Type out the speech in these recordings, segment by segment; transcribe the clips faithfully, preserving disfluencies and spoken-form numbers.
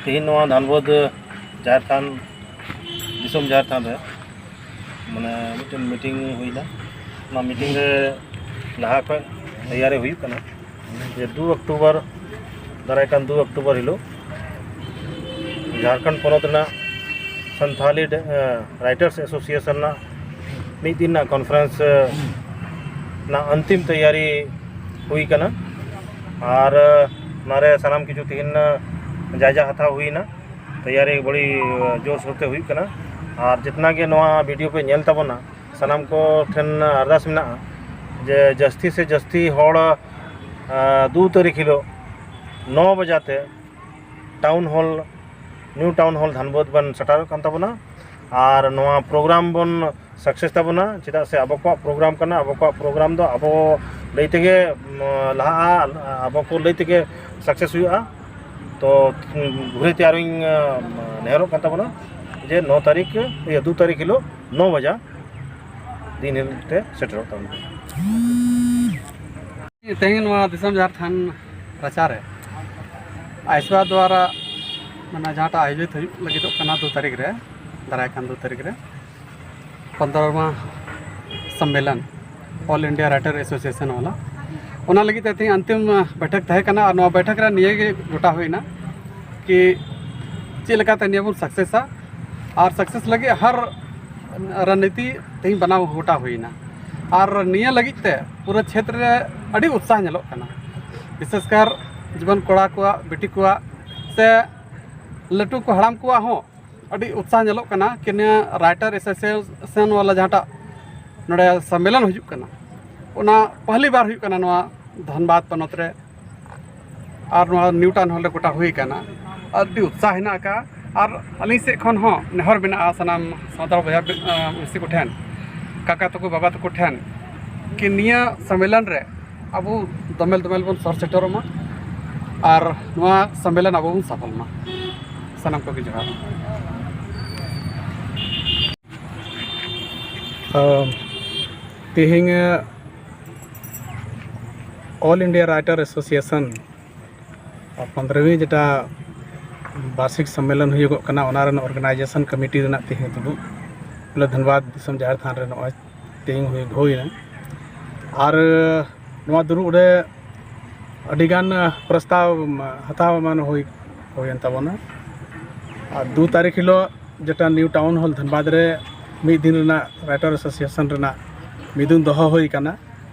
ᱛᱮᱦᱮᱧ ᱱᱚᱣᱟ ᱫᱷᱟᱱᱵᱟᱫᱽ ᱡᱟᱦᱮᱨ ᱛᱷᱟᱱ, ᱫᱤᱥᱚᱢ ᱡᱟᱦᱮᱨ ᱛᱷᱟᱱ ᱨᱮ ᱢᱟᱱᱮ ᱢᱤᱫᱴᱮᱱ ᱢᱤᱴᱤᱝ ᱦᱩᱭᱱᱟ᱾ ᱚᱱᱟ ᱢᱤᱴᱤᱝ ᱨᱮ ᱞᱟᱦᱟ ᱠᱷᱚᱱ ᱛᱮᱭᱟᱨᱤ ᱦᱩᱭᱩᱜ ᱠᱟᱱᱟ ᱡᱮ ᱫᱩ ᱚᱠᱴᱳᱵᱚᱨ, ᱫᱟᱨᱟᱭ ᱠᱟᱱ ᱫᱩ ᱚᱠᱴᱳᱵᱚᱨ ᱦᱤᱞᱳᱜ ᱡᱷᱟᱲᱠᱷᱚᱸᱰ ᱯᱚᱱᱚᱛ ᱨᱮᱱᱟᱜ ᱥᱟᱱᱛᱷᱟᱞᱤ ᱰᱮ-, ᱮ, ᱨᱟᱭᱴᱟᱨᱥ ᱮᱥᱳᱥᱤᱭᱮᱥᱚᱱ ᱨᱮᱱᱟᱜ ᱢᱤᱫ ᱫᱤᱱ ᱨᱮᱱᱟᱜ ᱠᱚᱱᱯᱷᱟᱨᱮᱱᱥ, ᱮ, ᱨᱮᱱᱟᱜ ᱚᱱᱛᱤᱢ ᱛᱮᱭᱟᱨᱤ ᱦᱩᱭ ᱠᱟᱱᱟ᱾ ᱟᱨ, ᱮ, ᱚᱱᱟᱨᱮ ᱥᱟᱱᱟᱢ ᱠᱤᱪᱷᱩ ᱛᱮᱦᱮᱧ, ᱮ, ᱡᱟᱭᱡᱟ ᱦᱟᱛᱟᱣ ᱦᱩᱭᱱᱟ᱾ ᱛᱮᱭᱟᱨᱤ ᱵᱟᱹᱲᱤ, ᱮ, ᱡᱳᱨᱥᱳᱨ ᱛᱮ ᱦᱩᱭᱩᱜ ᱠᱟᱱᱟ᱾ ᱟᱨ ᱡᱤᱛᱱᱟ ᱜᱮ ᱱᱚᱣᱟ ᱵᱷᱤᱰᱤᱭᱳ ᱯᱮ ᱧᱮᱞ ᱛᱟᱵᱚᱱᱟ, ᱥᱟᱱᱟᱢ ᱠᱚ ᱴᱷᱮᱱ ᱟᱨᱫᱟᱥ ᱢᱮᱱᱟᱜᱼᱟ ᱡᱮ ᱡᱟᱹᱥᱛᱤ ᱥᱮ ᱡᱟᱹᱥᱛᱤ ᱦᱚᱲ, ᱮ, ᱫᱩ ᱛᱟᱹᱨᱤᱠᱷ ᱦᱤᱞᱳᱜ ᱱᱚ ᱵᱟᱡᱟᱛᱮ town hall, new town hall Dhanbad ᱵᱚᱱ ᱥᱮᱴᱮᱨᱚᱜ ᱠᱟᱱ ᱛᱟᱵᱚᱱᱟ᱾ ᱟᱨ ᱱᱚᱣᱟ ᱯᱨᱳᱜᱨᱟᱢ ᱵᱚᱱ ᱥᱟᱠᱥᱮᱥ ᱛᱟᱵᱚᱱᱟ, ᱪᱮᱫᱟᱜ ᱥᱮ ᱟᱵᱚ ᱠᱚᱣᱟᱜ ᱯᱨᱳᱜᱨᱟᱢ ᱠᱟᱱᱟ, ᱟᱵᱚ ᱠᱚᱣᱟᱜ ᱯᱨᱳᱜᱨᱟᱢ ᱫᱚ ᱟᱵᱚ ᱞᱟᱹᱭ ᱛᱮᱜᱮ, ᱩᱢ, ᱞᱟᱦᱟᱜᱼᱟ, ᱟᱵᱚ ᱠᱚ ᱞᱟᱹᱭ ᱛᱮᱜᱮ ᱥᱟᱠᱥᱮᱥ ᱦᱩᱭᱩᱜᱼᱟ᱾ ᱛᱚ, ᱩᱢ, ᱜᱷᱩᱨᱮ ᱛᱮ ᱟᱨᱚᱧ, ᱩᱢ, ᱱᱮᱦᱚᱨᱚᱜ ᱠᱟᱱ ᱛᱟᱵᱚᱱᱟ ᱡᱮ ᱱᱚ ᱛᱟᱹᱨᱤᱠᱷ, ᱤᱭᱟᱹ, ᱫᱩ ᱛᱟᱹᱨᱤᱠᱷ ᱦᱤᱞᱳᱜ ᱱᱚ ᱵᱟᱡᱟ ᱫᱤᱱ ᱦᱤᱞᱳᱜ ᱛᱮ ᱥᱮᱴᱮᱨᱚᱜ ᱛᱟᱵᱚᱱᱟ᱾ ᱛᱮᱦᱮᱧ ᱱᱚᱣᱟ ᱫᱤᱥᱚᱢ ᱡᱟᱦᱮᱨ ᱛᱷᱟᱱ ᱨᱟᱪᱟᱨᱮ ᱟᱭᱥᱣᱟ ᱫᱣᱟᱨᱟ ᱢᱟᱱᱮ ᱡᱟᱦᱟᱸᱴᱟᱜ ᱟᱭᱳᱡᱤᱛ ᱦᱩᱭᱩᱜ ᱞᱟᱹᱜᱤᱫᱚᱜ ᱠᱟᱱᱟ ᱫᱩ ᱛᱟᱹᱨᱤᱠᱷ ᱨᱮ, ᱫᱟᱨᱟᱭ ᱠᱟᱱ ᱫᱩ ᱛᱟᱹᱨᱤᱠᱷ ᱨᱮ, ᱯᱚᱱᱫᱨᱚᱣᱟ ᱥᱚᱢᱢᱮᱞᱚᱱ, ᱚᱞ ᱤᱱᱰᱤᱭᱟ ᱨᱟᱭᱴᱟᱨ ᱮᱥᱳᱥᱤᱭᱮᱥᱚᱱ ᱵᱟᱞᱟ, ᱚᱱᱟ ᱞᱟᱹᱜᱤᱫ ᱛᱮ ᱛᱮᱦᱮᱧ ᱚᱱᱛᱤᱢ ᱵᱳᱭᱴᱷᱚᱠ ᱛᱟᱦᱮᱸ ᱠᱟᱱᱟ᱾ ᱟᱨ ᱱᱚᱣᱟ ᱵᱳᱭᱴᱷᱚᱠ ᱨᱮ ᱱᱤᱭᱟᱹ ᱜᱮ ᱜᱚᱴᱟ ᱦᱩᱭᱱᱟ ᱠᱤ ᱪᱮᱫ ᱞᱮᱠᱟᱛᱮ ᱱᱤᱭᱟᱹ ᱵᱚᱱ ᱥᱟᱠᱥᱮᱥᱟ, ᱟᱨ ᱥᱟᱠᱥᱮᱥ ᱞᱟᱹᱜᱤᱫ ᱦᱟᱨ ᱨᱚᱱᱱᱤᱛᱤ ᱛᱮᱦᱮᱧ ᱵᱮᱱᱟᱣ ᱜᱚᱴᱟ ᱦᱩᱭᱱᱟ᱾ ᱟᱨ ᱱᱤᱭᱟᱹ ᱞᱟᱹᱜᱤᱫ ᱛᱮ ᱯᱩᱨᱟᱹ ᱪᱷᱮᱛᱨᱚ ᱨᱮ ᱟᱹᱰᱤ ᱩᱛᱥᱟᱦ ᱧᱮᱞᱚᱜ ᱠᱟᱱᱟ, ᱵᱤᱥᱮᱥ ᱠᱟᱨ ᱡᱩᱣᱟᱹᱱ ᱠᱚᱲᱟ ᱠᱚᱣᱟᱜ, ᱵᱤᱴᱤ ᱠᱚᱣᱟᱜ ᱥᱮ ᱞᱟᱹᱴᱩ ᱠᱚ, ᱦᱟᱲᱟᱢ ᱠᱚᱣᱟᱜ ᱦᱚᱸ ᱟᱹᱰᱤ ᱩᱛᱥᱟᱦ ᱧᱮᱞᱚᱜ ᱠᱟᱱᱟ ᱠᱤ ᱱᱤᱭᱟᱹ ᱨᱟᱭᱴᱟᱨ ᱮᱥᱳᱥᱤᱭᱮᱥᱚᱱ ᱵᱟᱞᱟ ᱡᱟᱦᱟᱸᱴᱟᱜ ᱱᱚᱰᱮ ᱥᱚᱢᱢᱮᱞᱚᱱ ᱦᱩᱭᱩᱜ ᱠᱟᱱᱟ, ᱚᱱᱟ ᱯᱟᱦᱞᱤ ᱵᱟᱨ ᱦᱩᱭᱩᱜ ᱠᱟᱱᱟ ᱱᱚᱣᱟ ᱫᱷᱟᱱᱵᱟᱫᱽ ᱯᱚᱱᱚᱛ ᱨᱮ᱾ ᱟᱨ ᱱᱚᱣᱟ ᱱᱤᱭᱩ ᱴᱟᱣᱩᱱ ᱦᱚᱞ ᱨᱮ ᱜᱚᱴᱟ ᱦᱩᱭ ᱠᱟᱱᱟ᱾ ᱟᱹᱰᱤ ᱩᱛᱥᱟᱦ ᱦᱮᱱᱟᱜ ᱟᱠᱟᱫᱼᱟ᱾ ᱟᱨ ᱟᱹᱞᱤᱧ ᱥᱮᱫ ᱠᱷᱚᱱ ᱦᱚᱸ ᱱᱮᱦᱚᱨ ᱢᱮᱱᱟᱜᱼᱟ ᱥᱟᱱᱟᱢ ᱥᱟᱱᱛᱟᱲ ᱵᱚᱭᱦᱟ, ᱟᱸ, ᱢᱤᱥᱤ ᱠᱚᱴᱷᱮᱱ, ᱠᱟᱠᱟ ᱛᱟᱠᱚ, ᱵᱟᱵᱟ ᱛᱟᱠᱚ ᱴᱷᱮᱱ ᱠᱤ ᱱᱤᱭᱟᱹ ᱥᱚᱢᱢᱮᱞᱚᱱ ᱨᱮ ᱟᱵᱚ ᱫᱚᱢᱮᱞ ᱫᱚᱢᱮᱞ ᱵᱚᱱ ᱥᱚᱦᱚᱨ ᱥᱮᱴᱮᱨᱚᱜ ᱢᱟ ᱟᱨ ᱱᱚᱣᱟ ᱥᱚᱢᱢᱮᱞᱚᱱ ᱟᱵᱚ ᱵᱚᱱ ᱥᱟᱯᱷᱚᱞ ᱢᱟ᱾ ᱥᱟᱱᱟᱢ ᱠᱚᱜᱮ ᱡᱚᱦᱟᱨ᱾ ᱛᱮᱦᱮᱧ ᱚᱞ ᱤᱱᱰᱤᱭᱟ ᱨᱟᱭᱴᱟᱨ ᱮᱥᱳᱥᱤᱭᱮᱥᱚᱱ ᱯᱚᱱᱫᱽᱨᱚᱦᱤ ᱡᱮᱴᱟ ᱵᱟᱨᱥᱤᱠ ᱥᱚᱢᱢᱮᱞᱚᱱ ᱦᱩᱭᱩᱜᱚᱜ ᱠᱟᱱᱟ, ᱚᱱᱟ ᱨᱮᱱᱟᱜ ᱚᱨᱜᱟᱱᱟᱭᱡᱮᱥᱚᱱ ᱠᱚᱢᱤᱴᱤ ᱨᱮᱱᱟᱜ ᱛᱮᱦᱮᱧ ᱫᱩᱲᱩᱵ ᱵᱚᱞᱮ ᱫᱷᱟᱱᱵᱟᱫᱽ ᱫᱤᱥᱚᱢ ᱡᱟᱦᱮᱨ ᱛᱷᱟᱱ ᱨᱮ ᱱᱚᱜᱼᱚᱭ ᱛᱮᱦᱮᱧ ᱦᱩᱭ ᱦᱩᱭᱱᱟ᱾ ᱟᱨ ᱱᱚᱣᱟ ᱫᱩᱲᱩᱵ ᱨᱮ ᱟᱹᱰᱤᱜᱟᱱ ᱯᱨᱚᱥᱛᱟᱵ ᱦᱟᱛᱟᱣ ᱮᱢᱟᱱ ᱦᱩᱭ ᱦᱩᱭᱮᱱ ᱛᱟᱵᱚᱱᱟ᱾ ᱟᱨ ᱫᱩ ᱛᱟᱹᱨᱤᱠᱷ ᱦᱤᱞᱳᱜ ᱡᱮᱴᱟ ᱱᱤᱭᱩ ᱴᱟᱣᱩᱱ ᱦᱚᱞ ᱫᱷᱟᱱᱵᱟᱫᱽ ᱨᱮ ᱢᱤᱫ ᱫᱤᱱ ᱨᱮᱱᱟᱜ ᱨᱟᱭᱴᱟᱨ ᱮᱥᱳᱥᱤᱭᱮᱥᱚᱱ ᱨᱮᱱᱟᱜ ᱢᱤᱫᱩᱱ ᱫᱚᱦᱚ ᱦᱩᱭ ᱠᱟᱱᱟ᱾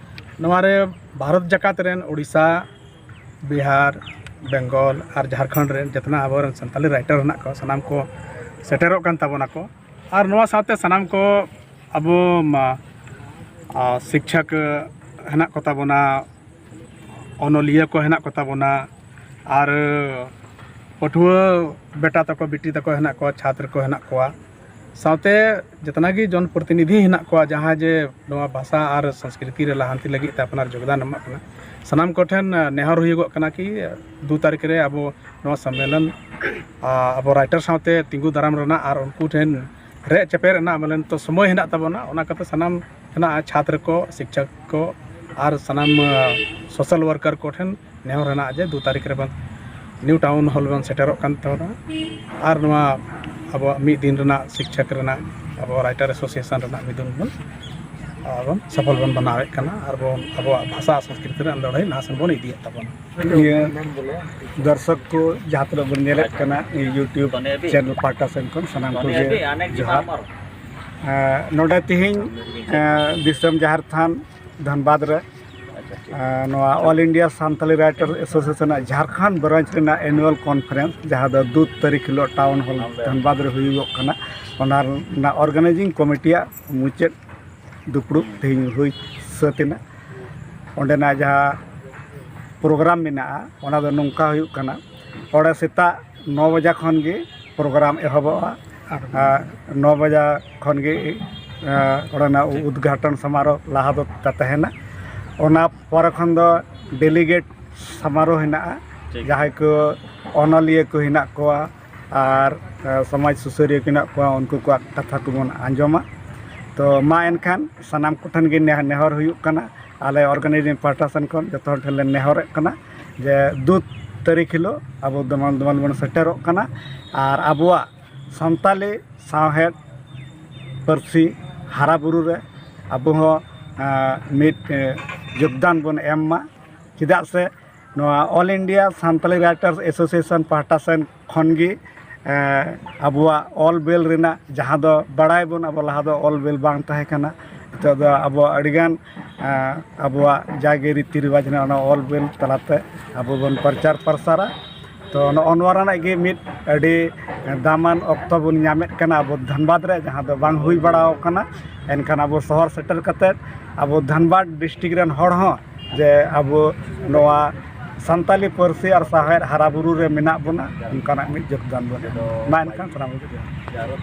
ᱱᱚᱣᱟ ᱨᱮ ᱵᱷᱟᱨᱚᱛ ᱡᱟᱠᱟᱛ ᱨᱮᱱ ᱳᱰᱤᱥᱟ, ᱵᱤᱦᱟᱨ, ᱵᱮᱝᱜᱚᱞ ᱟᱨ ᱡᱷᱟᱲᱠᱷᱚᱸᱰ ᱨᱮᱱ ᱡᱮᱛᱱᱟ ᱟᱵᱚᱨᱮᱱ ᱥᱟᱱᱛᱟᱞᱤ ᱨᱟᱭᱴᱟᱨ ᱦᱮᱱᱟᱜ ᱠᱚ, ᱥᱟᱱᱟᱢ ᱠᱚ ᱥᱮᱴᱮᱨᱚᱜ ᱠᱟᱱ ᱛᱟᱵᱚᱱᱟ ᱠᱚ᱾ ᱟᱨ ᱱᱚᱣᱟ ᱥᱟᱶᱛᱮ ᱥᱟᱱᱟᱢ ᱠᱚ ᱟᱵᱚ ᱢᱟ, ᱟ, ᱥᱤᱠᱪᱷᱚᱠ ᱦᱮᱱᱟᱜ ᱠᱚ ᱛᱟᱵᱚᱱᱟ, ᱚᱱᱚᱞᱤᱭᱟᱹ ᱠᱚ ᱦᱮᱱᱟᱜ ᱠᱚ ᱛᱟᱵᱚᱱᱟ, ᱟᱨ ᱯᱟᱹᱴᱷᱩᱣᱟᱹ ᱵᱮᱴᱟ ᱛᱟᱠᱚ, ᱵᱤᱴᱤ ᱛᱟᱠᱚ ᱦᱮᱱᱟᱜ ᱠᱚᱣᱟ, ᱪᱷᱟᱛᱨ ᱠᱚ ᱦᱮᱱᱟᱜ ᱠᱚᱣᱟ, ᱥᱟᱶᱛᱮ ᱡᱮᱛᱱᱟ ᱜᱮ ᱡᱚᱱ ᱯᱨᱚᱛᱤᱱᱤᱫᱷᱤ ᱦᱮᱱᱟᱜ ᱠᱚᱣᱟ, ᱡᱟᱦᱟᱸ ᱡᱮ ᱱᱚᱣᱟ ᱵᱷᱟᱥᱟ ᱟᱨ ᱥᱚᱝᱥᱠᱨᱤᱛᱤ ᱨᱮ ᱞᱟᱦᱟᱱᱛᱤ ᱞᱟᱹᱜᱤᱫ ᱛᱮ ᱟᱯᱱᱟᱨ ᱡᱳᱜᱽᱫᱟᱱ ᱮᱢᱟᱜ ᱠᱟᱱᱟ, ᱥᱟᱱᱟᱢ ᱠᱚᱴᱷᱮᱱ ᱱᱮᱦᱚᱨ ᱦᱩᱭᱩᱜᱚᱜ ᱠᱟᱱᱟ ᱠᱤ ᱫᱩ ᱛᱟᱹᱨᱤᱠᱷ ᱨᱮ ᱟᱵᱚ ᱱᱚᱣᱟ ᱥᱚᱢᱢᱮᱞᱚᱱ, ᱟ, ᱟᱵᱚ ᱨᱟᱭᱴᱟᱨ ᱥᱟᱶᱛᱮ ᱛᱤᱸᱜᱩ ᱫᱟᱨᱟᱢ ᱨᱮᱱᱟᱜ ᱟᱨ ᱩᱱᱠᱩ ᱴᱷᱮᱱ ᱨᱮᱡ ᱪᱮᱯᱮᱡ ᱨᱮᱱᱟᱜ ᱢᱟᱱᱮ ᱱᱤᱛᱚᱜ ᱥᱚᱢᱚᱭ ᱦᱮᱱᱟᱜ ᱛᱟᱵᱚᱱᱟ᱾ ᱚᱱᱟ ᱠᱟᱛᱮ ᱥᱟᱱᱟᱢ ᱦᱮᱱᱟᱜᱼᱟ, ᱪᱷᱟᱛᱨ ᱠᱚ, ᱥᱤᱠᱪᱚᱠ ᱠᱚ ᱟᱨ ᱥᱟᱱᱟᱢ, ᱟ, ᱥᱳᱥᱟᱞ ᱣᱟᱨᱠᱟᱨ ᱠᱚᱴᱷᱮᱱ ᱱᱮᱦᱚᱨ ᱦᱮᱱᱟᱜᱼᱟ ᱡᱮ ᱫᱩ ᱛᱟᱹᱨᱤᱠᱷ ᱨᱮᱵᱚᱱ ᱱᱤᱭᱩ ᱴᱟᱣᱩᱱ ᱦᱚᱞ ᱵᱚᱱ ᱥᱮᱴᱮᱨᱚᱜ ᱠᱟᱱ ᱛᱟᱵᱚᱱᱟ᱾ ᱟᱨ ᱱᱚᱣᱟ ᱟᱵᱚᱣᱟᱜ ᱢᱤᱫ ᱫᱤᱱ ᱨᱮᱱᱟᱜ ᱥᱤᱠᱪᱚᱠ ᱨᱮᱱᱟᱜ ᱟᱵᱚ ᱨᱟᱭᱴᱟᱨ ᱮᱥᱳᱥᱤᱭᱮᱥᱚᱱ ᱨᱮᱱᱟᱜ ᱢᱤᱫᱩᱱ ᱵᱚᱱ, ᱟ, ᱵᱚᱱ ᱥᱚᱯᱷᱚᱞ ᱵᱚᱱ ᱵᱮᱱᱟᱣᱮᱫ ᱠᱟᱱᱟ ᱟᱨ ᱵᱚᱱ ᱟᱵᱚᱣᱟᱜ ᱵᱷᱟᱥᱟ ᱥᱚᱝᱥᱠᱨᱤᱛᱤ ᱨᱮᱱᱟᱜ ᱞᱟᱹᱲᱦᱟᱹᱭ ᱞᱟᱦᱟ ᱥᱮᱱ ᱵᱚᱱ ᱤᱫᱤᱭᱮᱫ ᱛᱟᱵᱚᱱᱟ᱾ ᱱᱤᱭᱟᱹ ᱫᱚᱨᱥᱚᱠ ᱠᱚ ᱡᱟᱦᱟᱸ ᱛᱤᱱᱟᱹᱜ ᱵᱚᱱ ᱧᱮᱞᱮᱫ ᱠᱟᱱᱟ ᱤᱧ YouTube ᱪᱮᱱᱮᱞ ᱯᱟᱦᱴᱟ ᱥᱮᱱ ᱠᱷᱚᱱ ᱥᱟᱱᱟᱢ ᱠᱚᱜᱮ ᱡᱚᱦᱟᱨ᱾ ᱮᱸ, ᱱᱚᱰᱮ ᱛᱮᱦᱮᱧ, ᱮᱸ, ᱫᱤᱥᱚᱢ ᱡᱟᱦᱮᱨ ᱛᱷᱟᱱ ᱫᱷᱟᱱᱵᱟᱫᱽ ᱨᱮ, ᱮᱸ, ᱱᱚᱣᱟ All Indiaᱥᱟᱱᱛᱟᱞᱤ Writers Association ᱟᱜ ᱡᱷᱟᱲᱠᱷᱚᱸᱰ ᱵᱨᱟᱧᱪ ᱨᱮᱱᱟᱜ annual conference, ᱡᱟᱦᱟᱸ ᱫᱚ ᱫᱩ ᱛᱟᱹᱨᱤᱠᱷ ᱦᱤᱞᱳᱜ ᱴᱟᱣᱩᱱ ᱦᱚᱞ ᱫᱷᱟᱱᱵᱟᱫᱽ ᱨᱮ ᱦᱩᱭᱩᱜᱚᱜ ᱠᱟᱱᱟ, ᱚᱱᱟ ᱨᱮᱱᱟᱜ ᱚᱨᱜᱟᱱᱟᱭᱡᱤᱝ ᱠᱚᱢᱤᱴᱤᱭᱟᱜ ᱢᱩᱪᱟᱹᱫ ᱫᱩᱯᱲᱩᱵ ᱛᱮᱦᱮᱧ ᱦᱩᱭ ᱥᱟᱹᱛ ᱮᱱᱟ᱾ ᱚᱸᱰᱮᱱᱟᱜ ᱡᱟᱦᱟᱸ ᱯᱨᱳᱜᱨᱟᱢ ᱢᱮᱱᱟᱜᱼᱟ, ᱚᱱᱟ ᱫᱚ ᱱᱚᱝᱠᱟ ᱦᱩᱭᱩᱜ ᱠᱟᱱᱟ, ᱚᱸᱰᱮ ᱥᱮᱛᱟᱜ ᱱᱚ ᱵᱟᱡᱟ ᱠᱷᱚᱱ ᱜᱮ ᱯᱨᱳᱜᱨᱟᱢ ᱮᱦᱚᱵᱚᱜᱼᱟ᱾ ᱟᱨ ᱱᱚ ᱵᱟᱡᱟ ᱠᱷᱚᱱ ᱜᱮ, ᱟᱨ, ᱚᱸᱰᱮᱱᱟᱜ ᱩᱫᱽᱜᱷᱟᱴᱚᱱ ᱥᱚᱢᱟᱨᱳᱦ ᱞᱟᱦᱟ ᱫᱚ ᱛᱟ-, ᱛᱟᱦᱮᱱᱟ᱾ ᱚᱱᱟ ᱯᱚᱨᱮ ᱠᱷᱚᱱ ᱫᱚ ᱰᱮᱞᱤᱜᱮᱴ ᱥᱚᱢᱟᱨᱳᱦ ᱦᱮᱱᱟᱜᱼᱟ᱾ ᱴᱷᱤᱠ᱾ ᱡᱟᱦᱟᱸᱭ ᱠᱚ ᱚᱱᱚᱞᱤᱭᱟᱹ ᱠᱚ ᱦᱮᱱᱟᱜ ᱠᱚᱣᱟ ᱟᱨ, ᱟᱨ ᱥᱚᱢᱟᱡᱽ ᱥᱩᱥᱟᱹᱨᱤᱭᱟᱹ ᱠᱚ ᱦᱮᱱᱟᱜ ᱠᱚᱣᱟ, ᱩᱱᱠᱩ ᱠᱚᱣᱟᱜ ᱠᱟᱛᱷᱟ ᱠᱚᱵᱚᱱ ᱟᱸᱡᱚᱢᱟ᱾ ᱛᱚ ᱢᱟ ᱮᱱᱠᱷᱟᱱ ᱥᱟᱱᱟᱢ ᱠᱚᱴᱷᱮᱱ ᱜᱮ ᱱᱮ-, ᱱᱮᱦᱚᱨ ᱦᱩᱭᱩᱜ ᱠᱟᱱᱟ, ᱟᱞᱮ ᱚᱨᱜᱟᱱᱟᱭᱡᱤᱝ ᱯᱟᱦᱴᱟ ᱥᱮᱱ ᱠᱷᱚᱱ ᱡᱚᱛᱚ ᱦᱚᱲ ᱴᱷᱮᱱ ᱞᱮ ᱱᱮᱦᱚᱨᱮᱫ ᱠᱟᱱᱟ ᱡᱮ ᱫᱩ ᱛᱟᱹᱨᱤᱠᱷ ᱦᱤᱞᱳᱜ ᱟᱵᱚ ᱫᱟᱢᱟᱞ ᱫᱟᱢᱟᱞ ᱵᱚᱱ ᱥᱮᱴᱮᱨᱚᱜ ᱠᱟᱱᱟ᱾ ᱟᱨ ᱟᱵᱚᱣᱟᱜ ᱥᱟᱱᱛᱟᱞᱤ ᱥᱟᱶᱦᱮᱫ ᱯᱟᱹᱨᱥᱤ ᱦᱟᱨᱟ ᱵᱩᱨᱩ ᱨᱮ ᱟᱵᱚ ᱦᱚᱸ ᱢᱤᱫ ᱡᱳᱜᱽᱫᱟᱱ ᱵᱚᱱ ᱮᱢ ᱢᱟ᱾ ᱪᱮᱫᱟᱜ ᱥᱮ ᱱᱚᱣᱟ All India Santali Writers Association ᱯᱟᱦᱴᱟ ᱥᱮᱱ ᱠᱷᱚᱱ ᱜᱮ ᱟᱵᱚᱣᱟᱜ ᱚᱞ ᱵᱮᱞ ᱨᱮᱱᱟᱜ ᱡᱟᱦᱟᱸ ᱫᱚ ᱵᱟᱲᱟᱭ ᱵᱚᱱ, ᱟᱵᱚ ᱞᱟᱦᱟ ᱫᱚ ᱚᱞ ᱵᱮᱞ ᱵᱟᱝ ᱛᱟᱦᱮᱸ ᱠᱟᱱᱟ᱾ ᱱᱤᱛᱚᱜ ᱫᱚ ᱟᱵᱚ ᱟᱹᱰᱤᱜᱟᱱ ᱟᱵᱚᱣᱟᱜ ᱡᱟᱜᱮ ᱨᱤᱛᱤ ᱨᱮᱣᱟᱡᱽ ᱨᱮᱱᱟᱜ ᱚᱱᱟ ᱚᱞ ᱵᱮᱞ ᱛᱟᱞᱟᱛᱮ ᱟᱵᱚ ᱵᱚᱱ ᱯᱨᱚᱪᱟᱨ ᱯᱨᱚᱥᱟᱨᱟ᱾ ᱛᱚ ᱱᱚᱜᱼᱚ ᱱᱚᱣᱟ ᱨᱮᱱᱟᱜ ᱜᱮ ᱢᱤᱫ ᱟᱹᱰᱤ ᱫᱟᱢᱟᱱ ᱚᱠᱛᱚ ᱵᱚᱱ ᱧᱟᱢᱮᱫ ᱠᱟᱱᱟ ᱟᱵᱚ ᱫᱷᱟᱱᱵᱟᱫᱽ ᱨᱮ, ᱡᱟᱦᱟᱸ ᱫᱚ ᱵᱟᱝ ᱦᱩᱭ ᱵᱟᱲᱟᱣ ᱠᱟᱱᱟ᱾ ᱮᱱᱠᱷᱟᱱ ᱟᱵᱚ ᱥᱚᱦᱚᱨ ᱥᱮᱴᱮᱨ ᱠᱟᱛᱮᱫ ᱟᱵᱚ ᱫᱷᱟᱱᱵᱟᱫᱽ ᱰᱤᱥᱴᱨᱤᱠᱴ ᱨᱮᱱ ᱦᱚᱲ ᱦᱚᱸ ᱡᱮ ᱟᱵᱚ ᱱᱚᱣᱟ ᱥᱟᱱᱛᱟᱞᱤ ᱯᱟᱹᱨᱥᱤ ᱟᱨ ᱥᱟᱶᱦᱮᱫ ᱦᱟᱨᱟ ᱵᱩᱨᱩ ᱨᱮ ᱢᱮᱱᱟᱜ ᱵᱚᱱᱟ, ᱚᱱᱠᱟᱱᱟᱜ ᱢᱤᱫ ᱡᱳᱜᱽᱫᱟᱱ ᱵᱚᱱ ᱮᱢᱟ᱾ ᱢᱟ ᱮᱱᱠᱷᱟᱱ ᱥᱟᱱᱟᱢ ᱠᱚᱜᱮ ᱡᱚᱦᱟᱨ᱾